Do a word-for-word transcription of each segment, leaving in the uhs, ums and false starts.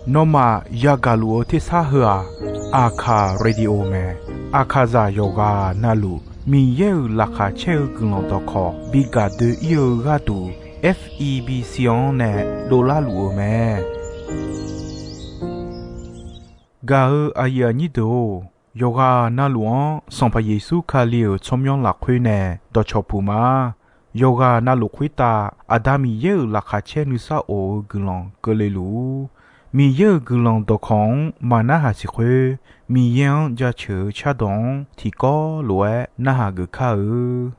Nawmaf yagaq luf-eu tersar heu-aq, Aqkaq Radio mae. Aqkaqzaq yawqghaq navluf Miqyaer-euq laqkhaq caer-eu guiqlanq dawqkawq bi gaq doe-ir-eu gharduq, F E B C-anr nae dovlar luf-eu mae. Gaq-eu aqyuif aqnyir deuq-or, yawqghaq navluf-anr Sanqpaq Yeqsur Kali-euq tsawrmyanr lafkhoer nae dawqcawq puq ma. Yawqghaq navluf khoertav Aqda Miqyaer-euq laqkhaq caer nuisar of-eu guiqlanq keuvle luf-ur. Miqyaer-euq guiqlanq dawqkawq-anr maqnarhaq siq khoer, Miqyaer-anr jaceuq-eu cardawq-anr tiqkawv lof-aer narhaq geuf kar-eu.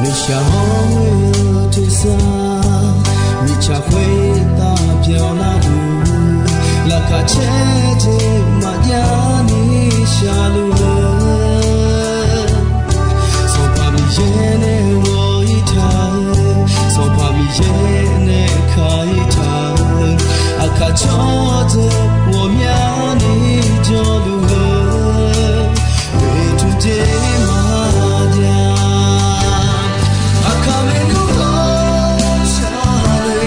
Nuishaq hawr-eu tersar, mirtsaq khoertav byanlar-eu, laqkhaq caer jeq maqjav ni shaqluf-eu, Sanqpaq Miqyaer nae ghawq-ir taq-eu, Sanqpaq Miqyaer nae ka-ir taq-eu, aqkaq tsawrdeuq ghawqmyani jawrluf-eu, oeqtmq jeq maqjav. Aqkaq maernmr ghawqshaq le,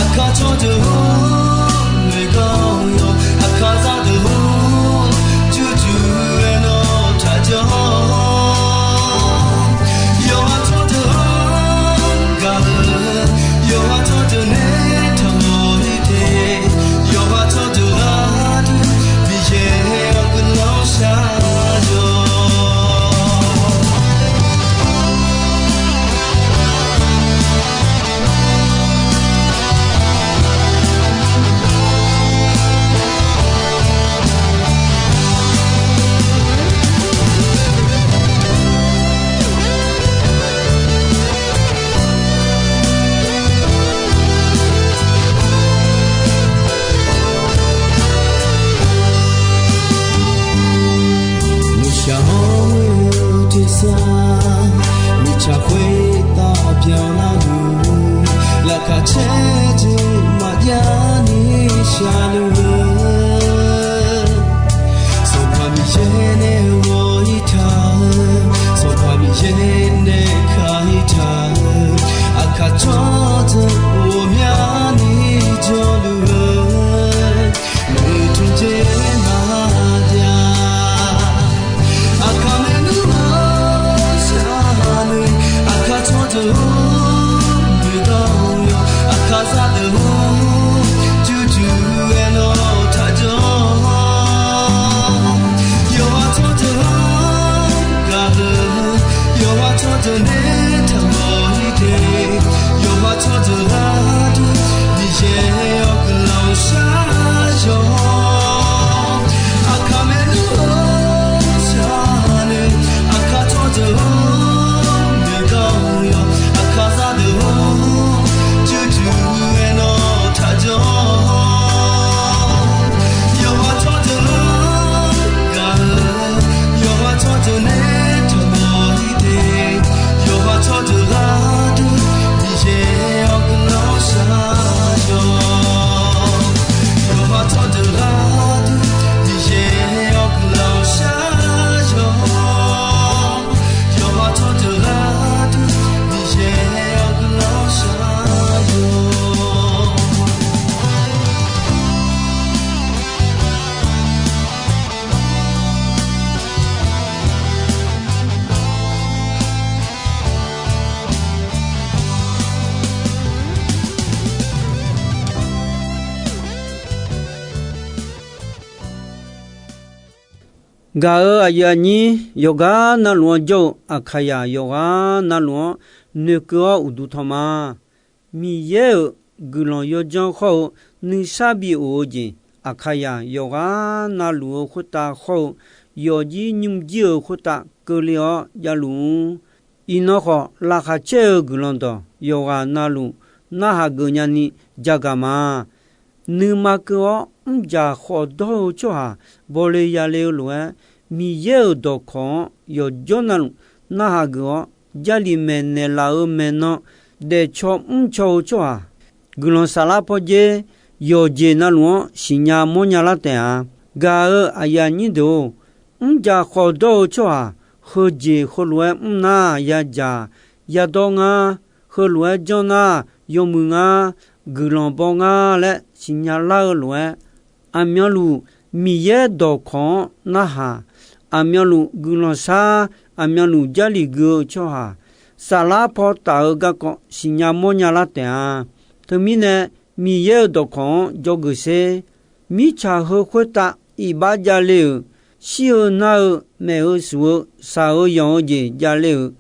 aqkaq tsawrdeuq-or, noeqgar-awr yawq, aqkaq zaqdeuq-or, jurjur-aer nawr taqjanr. Yawqha tsawrdeuq-anr gaq-eu, yawqha tsawrdeuq nae taqmawf-ir te, yawqha tsawrdeuq gharduq Miqyaer-awr guiqlanq shar-awq. Nuishaq hawr-eu tersar, mirtsaq khoertav byanlar-eu, laqkhaq caer jeq maqjav ni shaqluf-eu, Sanqpaq Miqyaer nae ghawq-ir taq-eu, Sanqpaq Miqyaer nae ka-ir taq-eu, aqkaq tsawrdeuq ghawqmyani jawrluf-eu, oeqtmq jeq maqjav. Aqkaq maernmr ghawqshaq le, aqkaq tsawrdeuq-or, noeqgar-awr yawq, aqkaq zaqdeuq-or, jurjur-aer nawr taqjanr. Yawqha tsawrdeuq-anr gaq-eu, yawqha tsawrdeuq nae taqmawf-ir te, yawqha tsawrdeuq gharduq Miqyaer-awr guiqlanq shar-awq. Aqkaq maernmr ghawqshaq le, aqkaq tsawrdeuq-or, noeqgar-awr yawq, aqkaq zaqdeuq-or, jurjur-aer nawr taqjanr. Yawqha tsawrdeuq-anr gaq-eu, yawqha tsawrdeuq nae taqmawf-ir te, yawqha tsawrdeuq gharduq Miqyaer-awr guiqlanq shar-awq. Yawqha tsawrdeuq gharduq Miqyaer-awr guiqlanq shar-awq. Yawqha tsawrdeuq gharduq Miqyaer-awr guiqlanq shar-awq. Gaq-eu aqyuif aqnyir yawqghaq navluf-anr jawr-eu Aqkaqzaq yawqghaq navluf-anr noeqkeuv-awr uqduq tanq ma. Miqyaer-euq guiqlanq yawdzanr khawr-eu nuisar bi of-eu jeq, Aqkaqzaq yawqghaq navluf-eu khoertav khawr-eu yawfjir nymrjir-eu khoertav keuvle-awr javluf-ur. Iqnan khawf, laqkhaq caer-eu guiqlanq dawq yawqghaq navluf narhaq geuf nyani jagaq ma. nuima keuv-awr mrjaq khawf dawr-eu tsawrhaq bawle yale-eu lof-aer, Miqyaer-euq dawqkawq-anr yawqjawr navluf narhaq geuf-awr, Jarlif maeqnaeq laf-euq maeqnan daefcaw mrcaw-eu tsawrhaq, guiqlanq saflar pawdzer yawqjeq navluf-anr siqnya mawrnya lar taef-a. Gaq-euq aqyuif aqnyir deuq-or, mrjaq khawf dawr-eu tsawrhaq heujeq heulof-aer mr nar yadzaq yadawr ngar, heulof-aer janr nar yawmuiq ngar, guiqlanq baw ngar laer siqnya lar-eu lof-aer, aqmyanluf Miqyaer dawqkawq-anr narhaq, aqmyanluf guiqlanq shar, aqmyanluf Jarlif gui-eu tsawrhaq, saflar paw taf-eu garkawv siqnya mawrnya lar taef-a. Teumirnae, Miqyaer-euq dawqkawq-anr dzawgeuf sher. Mirtsaq heu khoertav iqbax javle-euq, shir-eu nar-eu, maef-eu shuf-eu, shaq-eu yanq-eu jeq javle-euq,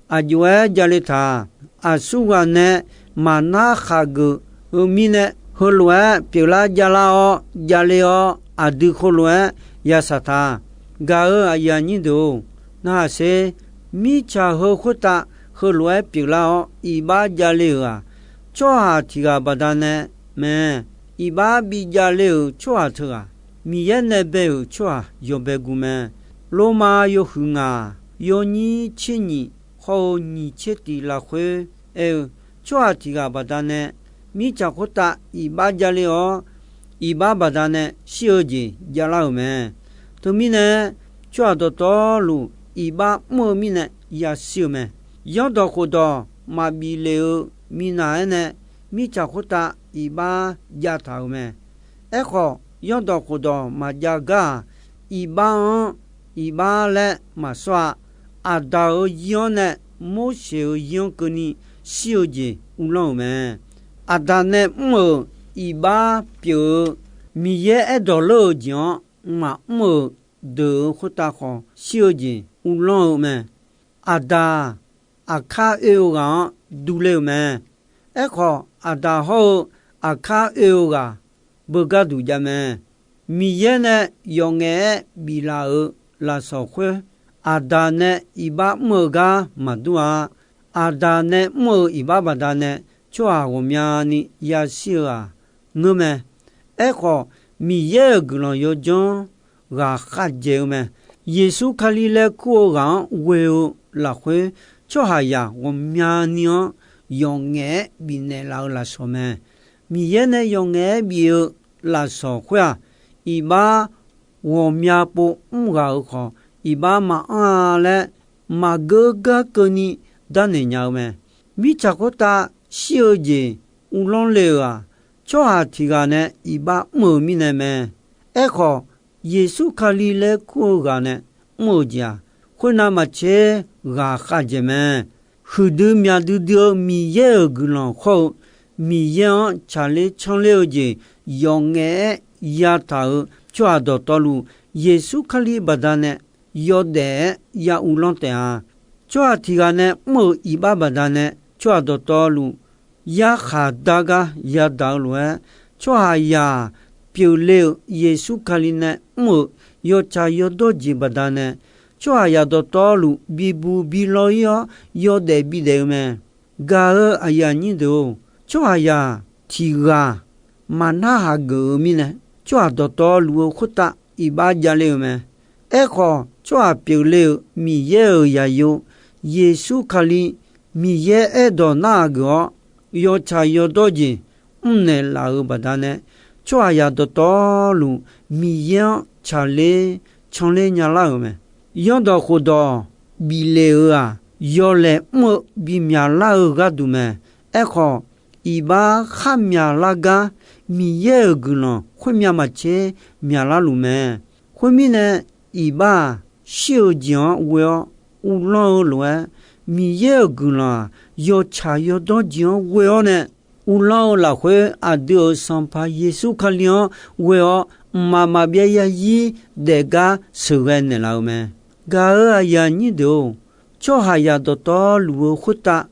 aqjox-aer javle taq. Aqsurghaq nae maqnar khaqgeuf-eu mirnae, heulof-aer pyeuflar javlar-awr javle-awr, aqdui khoerlof-aer yashaq taq. Gaq-euq aqyuif aqnyir deuq-or, narhaq sher. Mirtsaq heu khoertav heulof-aer pyeuflar-awr iqbax javle-euq-aq, tsawrhaq tiq ghaq baqdanae mae. Iqbax bi javle-euq tsawrhaq teughaq, Miqyaer nae bae-euq tsawrhaq yawbae gu mae. Lormav yawhuiq ngaq, yawnyir tser nyiq hawr-eu nyiq tser tiq lafkhoer aer-eu, tsawrhaq tiq ghaq baqdanae mirtsaq khoertav iqbax javle-awr, iqbax baqdanae shir-eu jeq javlar-euq mae. Teumirnae, tsawrhaq dawqtawvluf iqbax mr-eu mirnae yashir-eu mae. Yanrdawq khofdawq maqbif lef-eu minav-aer nae, mirtsaq khoertav iqbax jav taq-euq mae. Aerkhawf, yanrdawq khofdawq maqjav gar-aq, iqbax-anr iqbax laer maqsawr-a. Aqdaq-euq yir-anr nae Morseq-euq yir-anr keuvni shir-eu jeq uvlanr-euq mae. Aqdaq nae mr-euq iqbax pyeuf-eu Miqyaer aerdawq leur-eu jeq-anr maqmr-euq deuq-euq khoertav khawf shir-eu jeq uvlanr-eu mae. Aqdaq aqkar oe-eu ghaq-anr durler-euq mae. Aerkhawf, Aqdaq hawr-eu aqkar oe-eu ghaq beugar duq jav mae. Miqyaer nae yawf ngaef-aer biflaf-euq lafsawq khoer, Aqdaq nae iqbax mr-eu gar maqdur-a. Aqdaq nae mr-euq iqbax baqdanae tsawrhaq ghawqmyani yashir-eu-aq ngeur mae. Aerkhawf, Miqyaer-euq guiqlanq yawdzanr ghaq khav dzaeq-eu mae. Yeqsur Kali laer kur-eu ghaq-anr ghoe-eu lafkhoer, tsawrhaqzaq ghawqmyani-anr yawf ngaef-aer bifnaeq laf-eu lafsawq mae. Miqyaer nae yawf ngaef-aer bif-eu lafsawq khoer-aq, iqbax ghawqmya pov mr ghaq-euq khawf, iqbax maqanr-a laer maqgeur gar keuvni darnaeq nya-eu mae. Mirtsaq khoertav shir-eu jeq uvlanr le-euq-aq, tsawrhaq tiq ghaq nae iqbax mr-euq mirnae mae. Aerkhawf, Yeqsur Kali laer kur-eu ghaq nae mr-euq jeq-aq, khoernav maqtser ghaq khav dzaeq mae. Huiqdui myaq duidui-eu Miqyaer-euq guiqlanq hawr-eu Miqyaer-anr tsaqler canler-eu jeq yawf ngaef-aer yataq-euq tsawrhaq dawqtawvluf, Yeqsur Kali baqdanae yawdaef-aer ya uvlanr taef-a. Tsawrhaq tiq ghaq nae mr-euq iqbax baqdanae tsawrhaq dawqtawvluf yarkhaq dar gar yadaq-eu lof-aer, tsawrhaqzaq pyeufle-euq Yeqsur Kali nae mr-euq yawtsaq yawdawr jeq baqdanae, tsawrhaqzaq dawqtawvluf bibuq bilawr-ir-awr yawdaef bidaef-eu mae. Gaq-euq aqyuif aqnyir deuq-or, tsawrhaqzaq tiq ghaq maqnar haq geuf-eu mirnae, tsawrhaq dawqtawvluf-eu khoertav iqbax javle-eu mae. Aerkhawf, tsawrhaq pyeufle-euq Miqyaer-euq zaqyo, Yeqsur Kali, Miqyaer aerdawq narhaq geuf-awr, yawtsaq yawdawr jeq mrnaeq laf-euq baqdanae, tsawrhaqzaq dawqtawvluf Miqyaer-anr tsaqler canler nyalar-euq mae. Yanrdawq khofdawq bif le-euq-aq, yawlaeq mr-eu bimyaq lar-eu gharduq mae. Aerkhawf, iqbax kharmyaq lar gar Miqyaer-euq guiqlanq khoermyav maqtser myaqlar luf mae. Khoermirnae, iqbax-aq, shir-eu jeq-anr ghoe-awr uvlanr-eu lof-aer, Miqyaer-euq guiqlanq-aq, yawtsaq yawdawr jeq-anr ghoe-awr nae uvlanr-eu lafkhoer, aqdui-euq Sanqpaq Yeqsur Kali-anr ghoe-awr, mqmaq maqbyav yarzir daef gar sheuqghae naeqlaf-eu mae. Gaq-euq aqyuif aqnyir deuq-or, tsawrhaqzaq dawqtawvluf-eu khoertav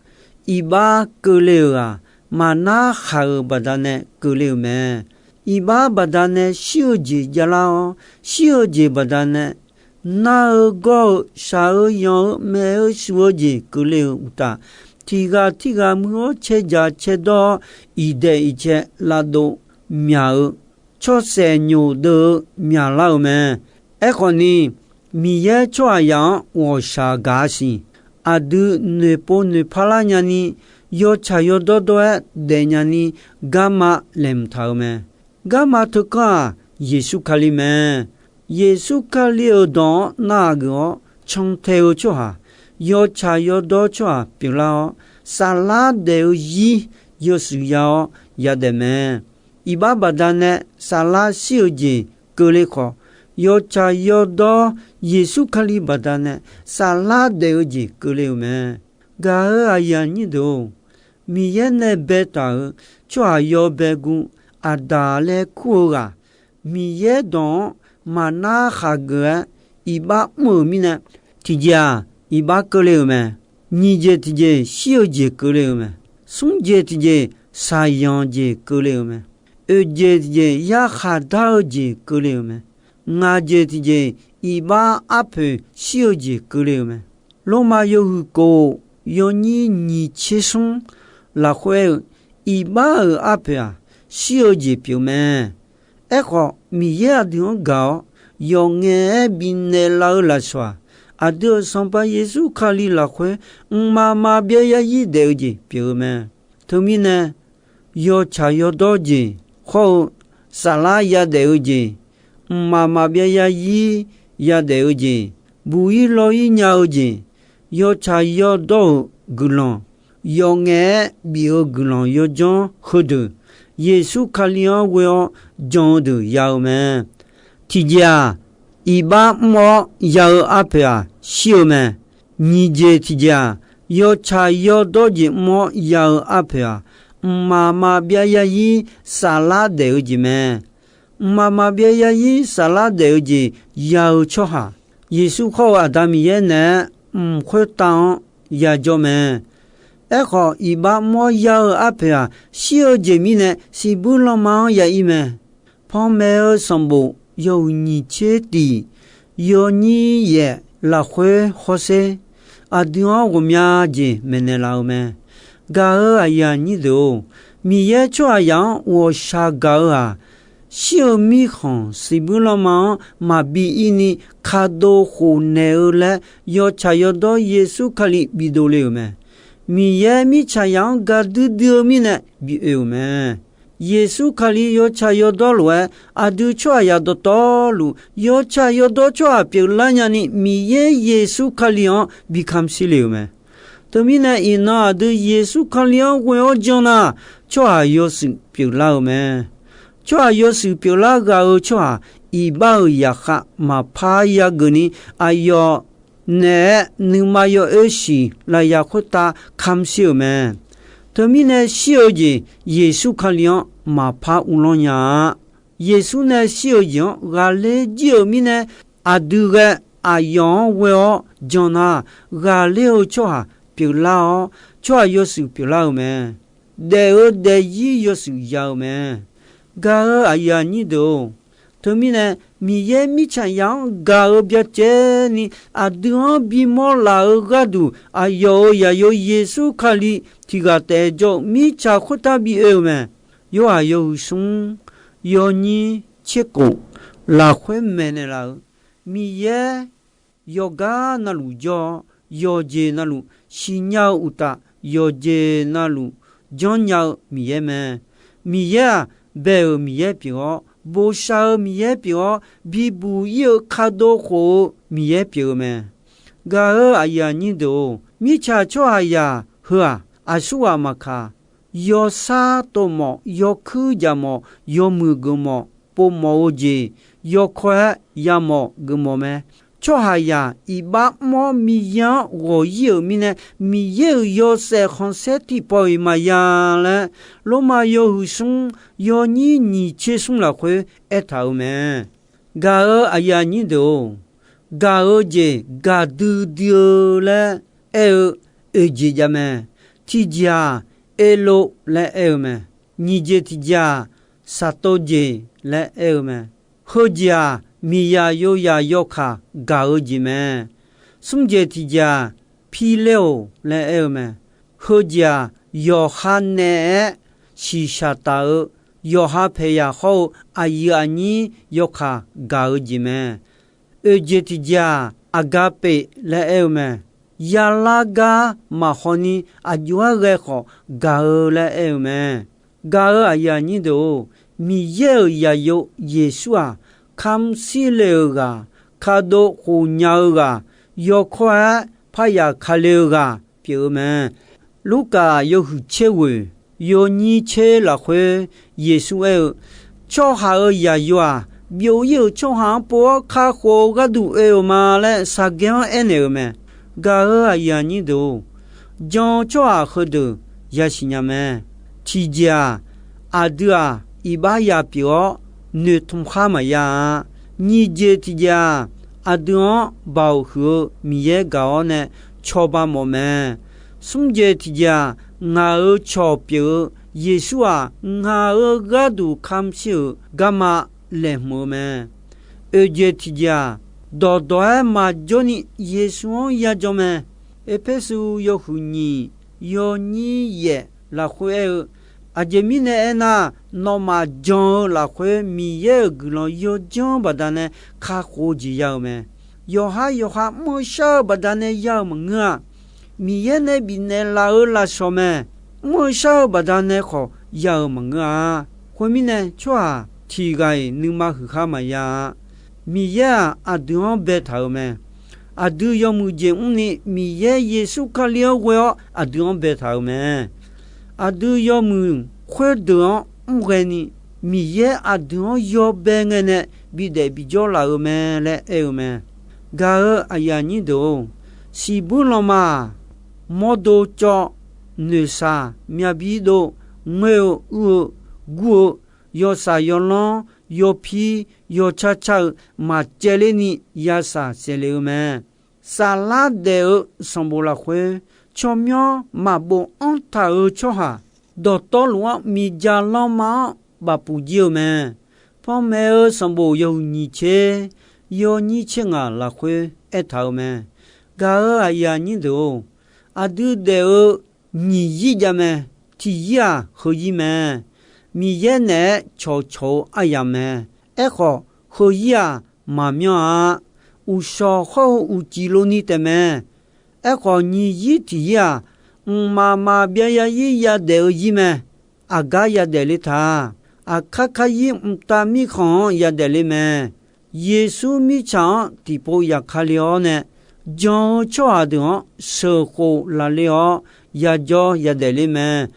iqbax keuvle-euq-aq, maqnar khaq-euq baqdanae keuvle-euq mae. Iqbax baqdanae shir-eu jeq javlar-awr, shir-eu jeq baqdanae nar-eu gawr-eu shaq-eu yanq-eu maeq-eu shuf-eu jeq keuvle-euq uqtaf, tiq ghaq tirghaq muiq-awr cae dzaq cae dawr-awr, iqdaeq iqcae lavdov myaq-eu, tsawrsaef nyoq deuv-eu myaqlar-euq mae. Aerkhawf ni, Miqyaer tsawrhaqzaq-anr ghawqshaq gaq-a siq. Aqdui noeqpov noeqpar lar nyani, yawtsaq yawdawr dawr-aer daefnya ni, garma laeqhmq taq-euq mae. Garma teukanr-aq, Yeqsur Kali mae. Yeqsur Kali-euq dawq-anr narhaq geuf-awr cantae-eu tsawrhaq, yawtsaq yawdawr tsawrhaq pyeuflar-awr, saflar daef-eu zir yawshuif ya-awr yadaef mae. Iqbax baqdanae saflar shir-eu jeq keuvle khawf, yawtsaq yawdawr Yeqsur Kali baqdanae saflar daef-eu jeq keuvle-euq mae. Gaq-euq aqyuif aqnyir deuq-or, Miqyaer nae baetaq-euq tsawrhaq yawbae gu Aqdaq laer kur-eu ghaq, Miqyaer dawq-anr maqnar khaq geuf-aer iqbax mr-euq mirnae, tiqjeq-aq, iqbax keuvle-euq mae. Nyiq jeq tiqjeq shir-eu jeq keuvle-euq mae. Smr jeq tiqjeq shaqyanq jeq keuvle-euq mae. Oeq jeq tiqjeq yarkhaq dar-eu jeq keuvle-euq mae. Ngaq jeq tiqjeq iqbax arpoeq shir-eu jeq keuvle-euq mae. Lormav yawhuiq kof yawnyir nyiq tser smr lafkhoer-eu iqbax-euq arpoeq-aq, shir-eu jeq pyeuf mae. Aerkhawf, Miqyaer aqdui-anr gaq-awr, yawqngaef-aer bifnaeq laf-eu lafsawq-aq, aqdui-euq Sanqpaq Yeqsur Kali lafkhoer mqmaq maqbyav yaryir daef-eu jeq pyeuf-eu mae. Teumirnae, yawtsaq yawdawr jeq hawr-eu saflar yadaef-eu jeq, mqmaq maqbyav yaryir yadaef-eu jeq, buq-ir law-ir nya-eu jeq, yawtsaq yawdawr-euq guiqlanq, yawqngaef-aer bif-eu guiqlanq yawdzanr heudeuq, Yeqsur Kali-anr ghoe-awr jan-eu deuq ya-eu mae. Tiqjeq-aq, iqbax mr-awr ya-eu arpoeq-aq, shir-eu mae. Nyiq jeq tiqjeq-aq, yawtsaq yawdawr jeq mr-awr ya-eu arpoeq-aq, mqmaq maqbyav yaryir saflar daef-eu jeq mae. Mqmaq maqbyav yaryir saflar daef-eu jeq ya-eu tsawrhaq, Yeqsur hawr-eu Aqda Miqyaer naeq-aer mq khoertav-anr yajawr mae. Aerkhawf, iqbax mr-awr ya-eu arpoeq-aq, shir-eu jeq mirnae siqbuir lanma-anr ya-ir mae. Panmaeq-eu sanqbof yawhuiq nyiq tser tiq yawnyir yaef lafkhoer hawsher, aqdui-anr ghawqmya jeq maeqnaeq laf-eu mae. Gaq-euq aqyuif aqnyir deuq-or, Miqyaer tsawrhaqzaq-anr ghawqshaq gaq-eu-aq, shir-eu mirkhanq siqbuir lanma-anr maqbi ir ni kadov khof naeq-eu laer yawtsaq yawdawr Yeqsur Kali bidov le-euq mae. Miqyaer mirtsaqzaq-anr gaqdui dui-eu mirnae bi oe-euq mae. Yeqsur Kali yawtsaq yawdawr lof-aer aqdui tsawrhaqzaq dawqtawvluf yawtsaq yawdawr tsawrhaq pyeuflar nyani Miqyaer Yeqsur Kali-anr bi kamq shir le-euq mae. Teumirnae iqnan aqdui Yeqsur Kali-anr ghoe-awr jan nar, tsawrhaq yawshuif pyeuflar-eu mae. Tsawrhaq yawshuif pyeuflar ghaq-eu tsawrhaq iqbax-euq zaqkhav maqpar yageuf ni aqyawf naeq-aer nuima yawoer siq lafyaq khoertav kamq shir-euq mae. Teumirnae shir-eu jeq Yeqsur Kali-anr maqpar uvlanr nya-a. Yeqsur nae shir-eu jeq-anr ghaqler jir-euq mirnae, aqdui ghae aqyawf-anr ghoe-awr jan nar, ghaqler-eu tsawrhaq pyeuflar-awr, tsawrhaq yawshuif pyeuflar-eu mae. Daef-eu daefzir yawshuif ya-eu mae. Gaq-euq aqyuif aqnyir deuq-or, teumirnae Miqyaer mirtsaqzaq-anr gaq-eu byacaevni aqdui-anr bimawr laf-eu gharduq, aqyawf-euq zaqyo Yeqsur Kali tiq ghaq taef jawr-eu mirtsaq khoertav bi oe-eu mae. Yorhaq yawhuiq smr yawnyir tser kof lafkhoer maeqnaeq laf-euq, Miqyaer yawqgar navluf jawr-awr, yawqjeq navluf siqnya-eu uqtaf, yawqjeq navluf janrnya-eu Miqyaer mae. Miqyaer-aq, bae-euq Miqyaer pyeuf-awr, boshaq-eu Miqyaer pyeuf-awr, bibuq ir-eu kadov khof-eu Miqyaer pyeuf-eu mae. Gaq-euq aqyuif aqnyir deuq-or, mirtsaq tsawrhaqzaq heu-aq, aqsurghaq maqkaq, yawsar tov mawf, yawkuir jaq mawf, yawmuiq geufmawf, povmawf-eu jeq, yawkawr-aer yamawf geufmawf mae. Tsawrhaqzaq iqbax mr-awr Miqyaer-anr ghawq ir-euq mirnae, Miqyaer-euq yawshaef khanqsaer tiqpawf-iq maqya laer, Lormav yawhuiq smr yawnyir nyiq tser smr lafkhoer aertaq-euq mae. Gaq-euq aqyuif aqnyir deuq-or, gaq-eu jeq gaqdui dui-eu laer aer-eu oeq jeq jav mae. Tiqjeq-aq, Erlov laer aer-eu mae. Nyiq jeq tiqjeq-aq, Saqtov jeq laer aer-eu mae. Heujeq-aq, miqzaq yozaq yawkaq gaq-eu jeq mae. Smr jeq tiqjeq-aq, Pirler-or laer aer-eu mae. Heujeq-aq, yawqha naeq-aer shiqshaq taf-eu yawqha paeqyaq hawr-eu aqyuif aqnyir yawkaq gaq-eu jeq mae. Oeq jeq tiq jeq-aq, aqgapef laer aer-eu mae. Yalar gar maqhaw ni aqjox-aer ghae khawf gaq-eu laer aer-eu mae. Gaq-eu aqyuif aqnyir deuq-or, Miqyaer-euq zaqyo Yeqsur-aq, kamq shir le-euq ghaq, kadov khof nya-eu ghaq, yawkawr-aer paryaq kale-eu ghaq pyeuf-eu mae. Lurkaf yawhuiq tser ghoeq yawnyir tser lafkhoer Yeqsur aer-eu, Tsawrhaq-euq zaqyo-aq, byov-ir-euq tsawrhaq-anr pov-awr kakhof-eu gharduq oe-euq ma laer saqgaer-anr aernaeq-euq mae. Gaq-eu aqyuif aqnyir deuq-or, jan-eu tsawrhaq heudeuq yasiq nya mae. Tiqjeq-aq, aqdui-aq iqbax ya pyeuf-awr noeqtmq khar maqya-a. Nyiq jeq tiqjeq-aq, aqdui-anr baoq huiq-eu Miqyaer gaq-awr nae cawba mawf mae. Smr jeq tiqjeq-aq, ngaq-euq cawq pyeuf-eu Yeqsur-aq, ngaq-euq gharduq kamq shir-euq garma laeqhmq-eu mae. Oeq jeq tiqjeq-aq, dawqdawq-aer maqjawr ni Yeqsur-anr yajan mae. Erpersu yawhuiq nyiq yawnyir yaef lafkhoer aer-eu, Aqjeq mirnae aernar, nawmaf jan-eu lafkhoer Miqyaer-euq guiqlanq yawdzanr baqdanae kakhof-eu jeq ya-euq mae. Yawqhar yawqha mr-eu shar-eu baqdanae ya-euq maqngeur-a. Miqyaer nae bifnaeq laf-eu lafsawq mae. Mr-eu shar-eu baqdanae khawf ya-euq maqngeur-a. Khoermirnae, tsawrhaq tiq ghaq-iq nuima huiq khar maqya-a. Miqyaer-aq, aqdui-anr baetaq-euq mae. Aqdui yawmuiq jeq mrni Miqyaer Yeqsur Kali-anr ghoe-awr aqdui-anr baetaq-euq mae. Aqdui yawmuiq khoerdeuq-anr mrghae ni, Miqyaer aqdui-anr yawbae ngae nae bidaef bijawr laf-euq mae laer aer-eu mae. Gaq-eu aqyuif aqnyir deuq-or, siqbuir lanma-aq, mawrdo cawv, noeqshaq, myavbir dov, ngoer-eu, uir-eu, gur-eu, yawshaq yawlanr, yawpir, yawcar car-eu maqcaevler ni yashaq saeqle-eu mae. Saflar daef-eu sanqbof lafkhoer, tsawrmyanr maqbof anr taq-euq tsawrhaq, dawqtawvluf-anr miqdzaq lanma-anr bafpuq jir-eu mae. Panmaeq-eu sanqbof yawhuiq nyiq tser yawnyir tser ngaq lafkhoer aertaq-euq mae. Gaq-eu aqyuif aqnyir deuq-or, aqdui daef-eu nyiq yir jav mae. Tiq yir-aq, heuzir mae. Miqyaer naeq-aer cawqcawq-eu aryamq mae. Aerkhawf, heuzir-aq, maqmyanr-a. Uqshawq hawr-eu uqcif lov ni taef mae. Aerkhawf, nyiq yir tiq yir-aq, mqmaq maqbyav zarzir yadaef-eu zir mae. Aqgar yadaef le ta. Aqkar karzir mqtav mirkhanq-anr yadaef le mae. Yeqsur mirtsaq-anr tiqpov yaqkale-awr nae, jan-eu tsawrhaq deuq-anr sheuqkhof lafle-awr yajawr yadaef le mae.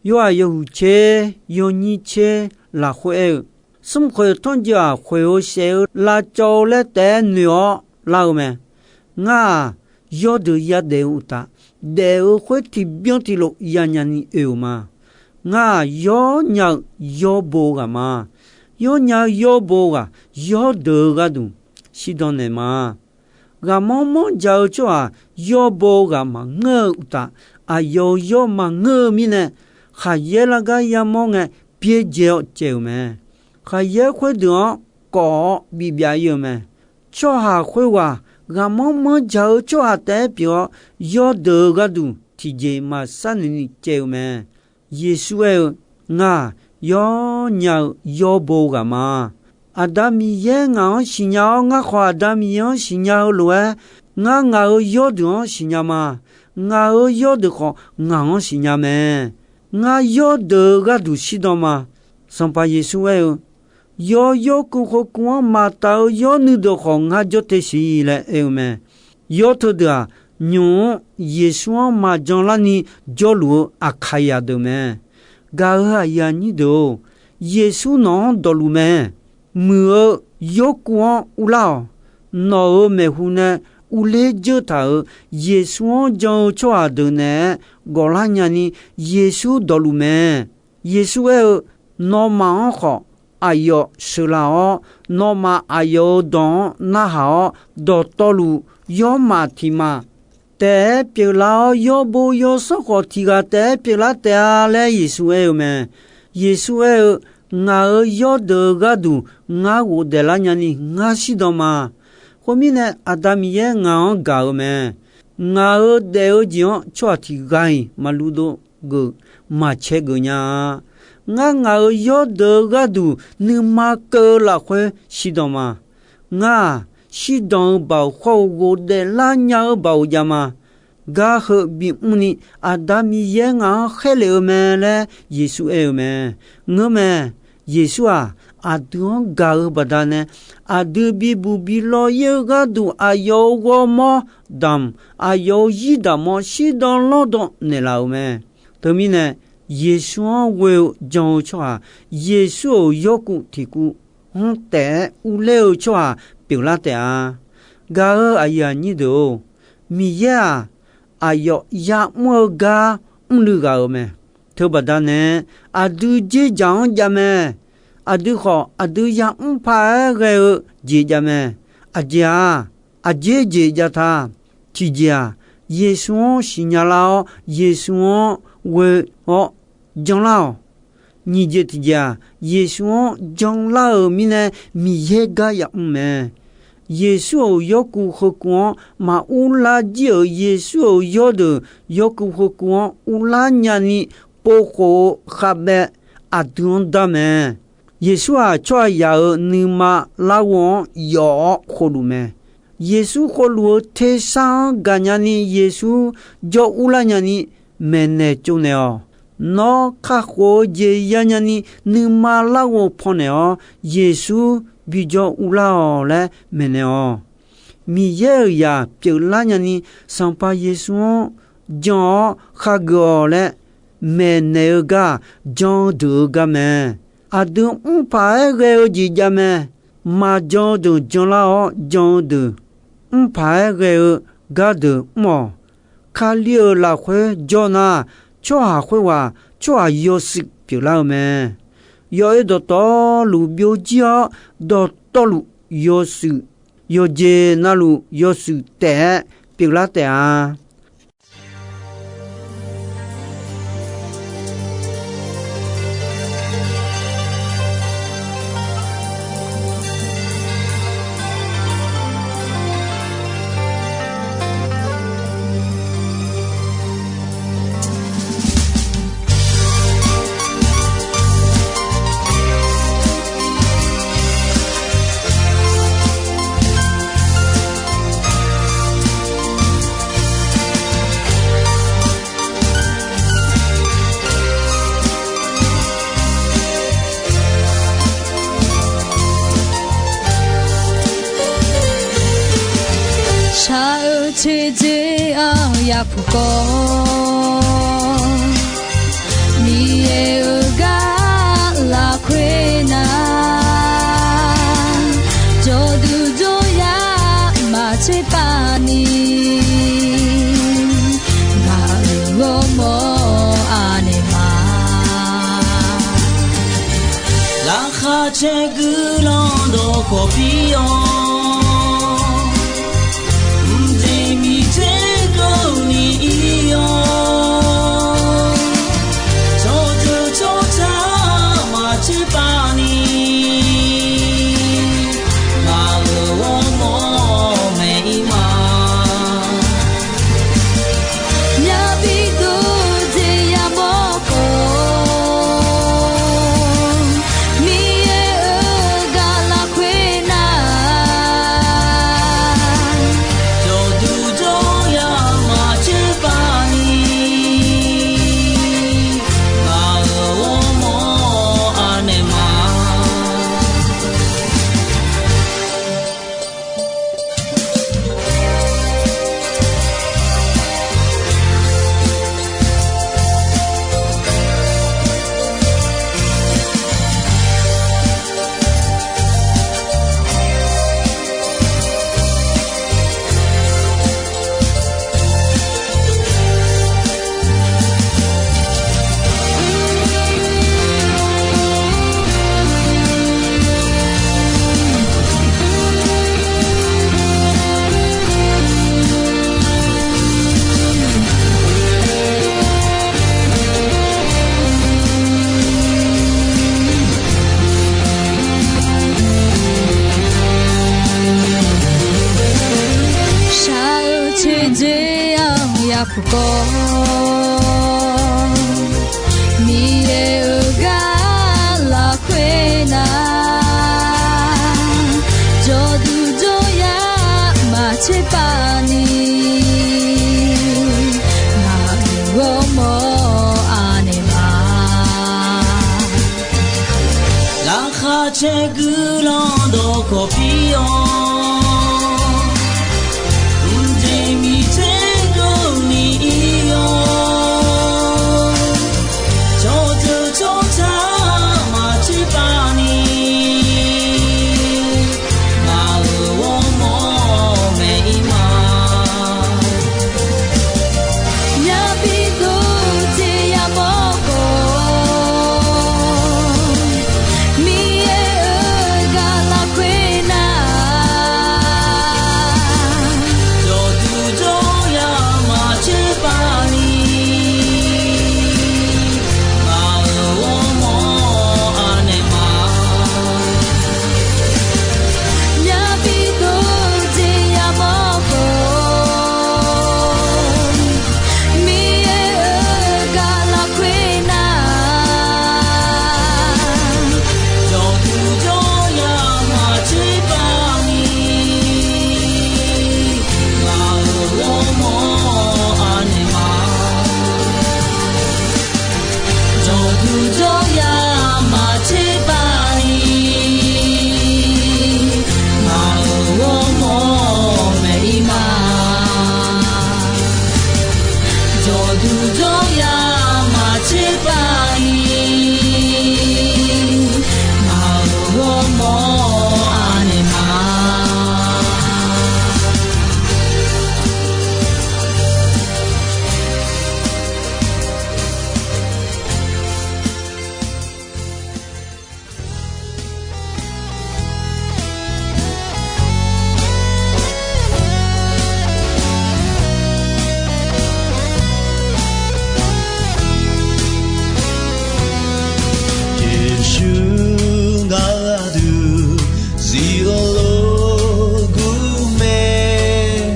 Yorhaq yawhuiq tser yawnyir tser lafkhoer aer-eu, smrkhoeq tanrjoe-aq, khoeq-eu shaef-eu lavcawv-eu laer taef-aer noeq-awr lar-eu mae. Ngar-aq, yawrdeuq yadaef-eu uqtaf, daef-eu khoer tiqbyan tiqlof yanya ni oe-euq ma. Ngar-aq, yawr nya-eu yawrbo ghaq ma. Yawr nya-eu yawrbo ghaq, yawrdeuq-eu gharduq shirdan naeq ma. Ghaqmanr manrjaq-eu tsawrhaq yawrbo ghaq maqngeur-eu uqtaf, aqyawf-euq yawr maqngeur-eu mirnae, khaqyaer largar yamawr ngae byaerdzae-awr caev-euq mae. Khaqyaer khoerdeuq-anr kawf-awr bibyav ir-eu mae. Tsawrhaq khoerghaq ghaqmanr manrjaq-eu tsawrhaq taef-aer pyeuf-awr, yawrdeuq-eu gharduq tiqjeq maqsar noeq ni caev-eu mae. Yeqsur aer-eu, Ngar-aq, yawr nya-eu yawrbo ghaq ma. Aqda Miqyaer ngaq-anr siqnya-awr, ngar khawf Aqda Miqyaer-anr siqnya-eu lof-aer, ngar ngaq-euq yawrdeuq-anr siqnya ma. Ngaq-euq yawrdeuq khawf ngaq-anr siqnya mae. Ngar yawrdeuq-eu gharduq shirdan ma. Sanqpaq Yeqsur aer-eu, Yawr yawrkuv khoerkuv-anr maqtaf-eu yawr nuideuq khawf ngar jawr te siq laer aer-eu mae. Yawr teudeuq-aq, nymq-mr Yeqsur-anr maqjan larni jawrluf-eu aqkaqyaq deuq mae. Gaq-euq aqyuif aqnyir deuq-or, Yeqsur nawq-anr dawqluf mae. Muiq-eu yawrkuv-anr urlar-awq. Nawq-euq maeqhu nae urler dzeur taq-euq Yeqsur-anr jan-eu tsawrhaq deuq naeq-aer gawqlar nyani Yeqsur dawqluf mae. Yeqsur aer-eu, Nawmaf-anr khawf aqyawf sheuqlaf-awr, nawmaf aqyawf-euq dawq-anr narhaq-awr, dawqtawvluf yawrmaf tiq maf taef-aer pyeuflar-awr, yawrbo yawsanr khawf tiq ghaq taef-aer pyeuflar taef-a laer Yeqsur aer-eu mae. Yeqsur aer-eu, Ngaq-euq yawrdeuq-eu gharduq ngar ghofdaef lar nyani ngar shirdan ma. Khoermirnae, Aqda Miqyaer ngaq-anr gaq-eu mae. Ngaq-euq daef-eu jeq-anr tsawrhaq tiq ghaq-iq maqluv dov geuf, maqcae geuf nya-a. Ngar ngaq-euq yawrdeuq-eu gharduq nuima keuv-eu lafkhoer shirdan ma. Ngar-aq, shirdan-eu baoq khawr-eu ghofdaef lar nya-eu baoq jav ma. Gar heu bimr ni Aqda Miqyaer ngaq-anr khaerlef-eu mae laer Yeqsur aer-eu mae. Ngeurmae. Yeqsur-aq, aqdui-anr gaq-eu baqdanae, aqdui bibuq bilawr-ir-eu gharduq aqyawf-euq ghawrmawr damq, aqyawf-euq zir daq mawr shirdan lawrdan naeqlaf-euq mae. Teumirnae, Yeqsur-anr ghoe-eu jan-eu tsawrhaq, Yeqsur-euq yawrkuv tiqkuv-anr taef-aer urler-eu tsawrhaq pyeuflar taef-a. Gaq-eu aqyuif aqnyir deuq-or, Miqyaer-aq, aqyawf ya'mr-eu gar mrluiv ghaq-euq mae. Teubaqda nae, aqdui dzerdzaq-anr jav mae. Aqdui khawf, aqdui ya'mr paq-aer ghae-eu jeq jav mae. Aqjeq-aq, aqjeq jeq jav ta. Tiqjeq-aq, Yeqsur-anr siqnya lar-awr, Yeqsur-anr ghoe-awr janlar-awq. Nyiq jeq tiqjeq-aq, Yeqsur-anr janlar-euq mirnae Miqyaer gar yamr mae. Yeqsur-euq yawrkuv heukuv-anr maqurlar jir-euq Yeqsur-euq yawrdeuq yawrkuv heukuv-anr urlar nyani povkhof-eu khavbaev aqdui-anr dar mae. Yeqsur-aq, tsawrhaqzaq-euq nuima larghov-anr yawf-awr khovluf mae. Yeqsur khovluf-eu tersar-anr gaqnya ni Yeqsur jawr urlar nyani maeqnaeq tsovnaeq-awq. Nawr kakhof-eu jeq yanya ni nuima larghov pannaeq-awr Yeqsur bijawr urlar-awq laer maeqnaeq-awq. Miqyaer-euq zaq pyeuflar nyani Sanqpaq Yeqsur-anr jan-awr khageuf-awq laer maeqnaeq-eu gar-aq, jan-eu deuq-eu gar mae. Aqdui mr paq-aer ghae-eu jeq jav mae. Maqjan-eu deuq janlar-awr jan-eu deuq, mr paq-aer ghae-eu gardeuq mr-awq. Kali-euq lafkhoer jawr nar, tsawrhaq khoerghaq tsawrhaq yawshuif pyeuflar-eu mae. Yawoer dawqtawvluf byovjir-awr, dawqtawvluf yawshuif, yawqjeq navluf yawshuif taef-aer pyeuflar taef-a. Shaq-eu teudzer-anr yapuq kawv, Miqyaer-euq gar lafkhoer nar, jawrduq jawryar maqtser pav ni, ngaq-euq ghawrmawr anaeq ma. Laqkhaq caer guiqlanq dawqkawq pir-awr, mqjeq miqter keuvni ir-awr, tsawrjeuq tsawrca maqtser pav ni, ngaq-euq ghawrmawr maeq-ir ma. Yabi dov jeq yamawr khawf, Miqyaer-euq gar lafkhoer nar, jawrduq jawryar maqtser pav ni, ngaq-euq ghawrmawr anaeq ma. Shaq-eu teudzer-anr yapuq kawv, Miqyaer-euq gar tserpav ni, ngaq-euq ghawrmawr anaeq ma. Laqkhaq caer guiqlanq dawqkawq pir-awr, mqjeq miqter dovni ir-awr, cawqdeuq tsawrtaq maqtserpav ni, ngaq-euq ghawrmawr maeq-ir ma. Yabi dov jeq yamawr khawf, Miqyaer-euq gaq lafkhoer nar, jawqduq jawryaq maqtserpav ni, ngaq-euq ghawrmawr anaeq ma. Yabi dov jeq yamawr khawf, Miqyaer-euq gaq lafkhoer nar, jawqduq jawryaq maqtserpav ni, ngaq-euq ghawrmawr anaeq ma. Jawqduq jawryaq maqtserpav ni, ngaq-euq ghawrmawr maeq-ir ma. Jawqduq jawryaq maqtserpav ni, ngaq-euq ghawrmawr anaeq ma. Yeqsur ngaq-euq aqdui zif-eu lof gur mae,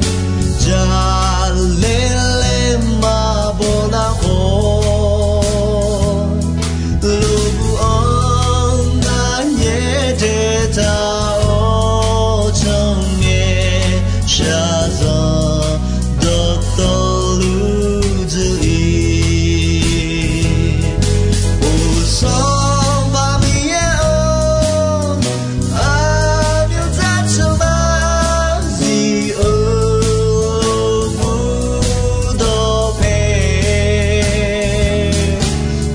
jaqlaer laer maqbaw nar khawf, lof gur-anr ngar nyaer daetaq-awr, tsawrngae shaqzanq dawqtawvluf dzuif-ir. Uqsanq baq Miqyaer-or, aqmyanzaq tsawrmyanr zif-eu lof gur dawqpae,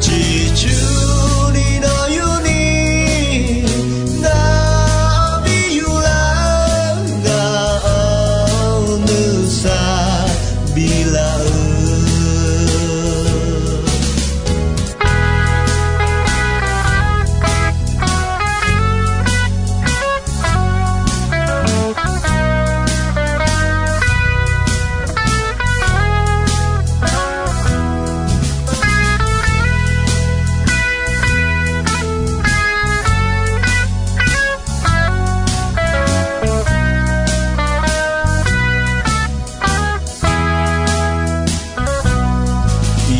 ciqcurni nawr yurni, nar-anr bi yurlar, ngaq-anr nuisar biflaf-eu.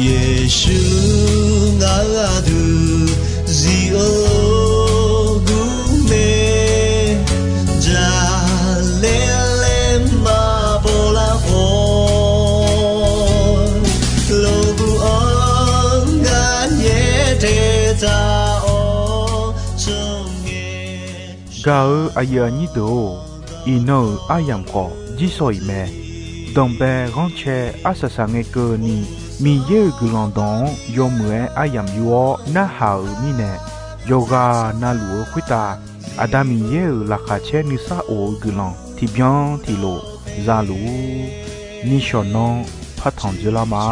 Yeqsur ngaq-euq aqdui zif-eu lof gur mae, jaqlaer laer maqbaw lar khawf, lof gur-anr ngar nyaer daetaq-awr, tsawrngae Gaq-eu aqyuif aqnyir deuq-or, iqnan-euq aryamq khawf jirsawq iq mae. Danqbae ghanrcae arsaq saq ngae keuvni, Miqyaer-euq guiqlanq dawq-anr yawmuiq-aer aryamq yur-awr narhaq-euq mirnae, yawqghaq navluf-eu khoertav Aqda Miqyaer-euq laqkhaq caer nuisar of-eu guiqlanq tiqbyan tiqlof za luf-ur. Nishawq nanr partanq dzoerlar ma.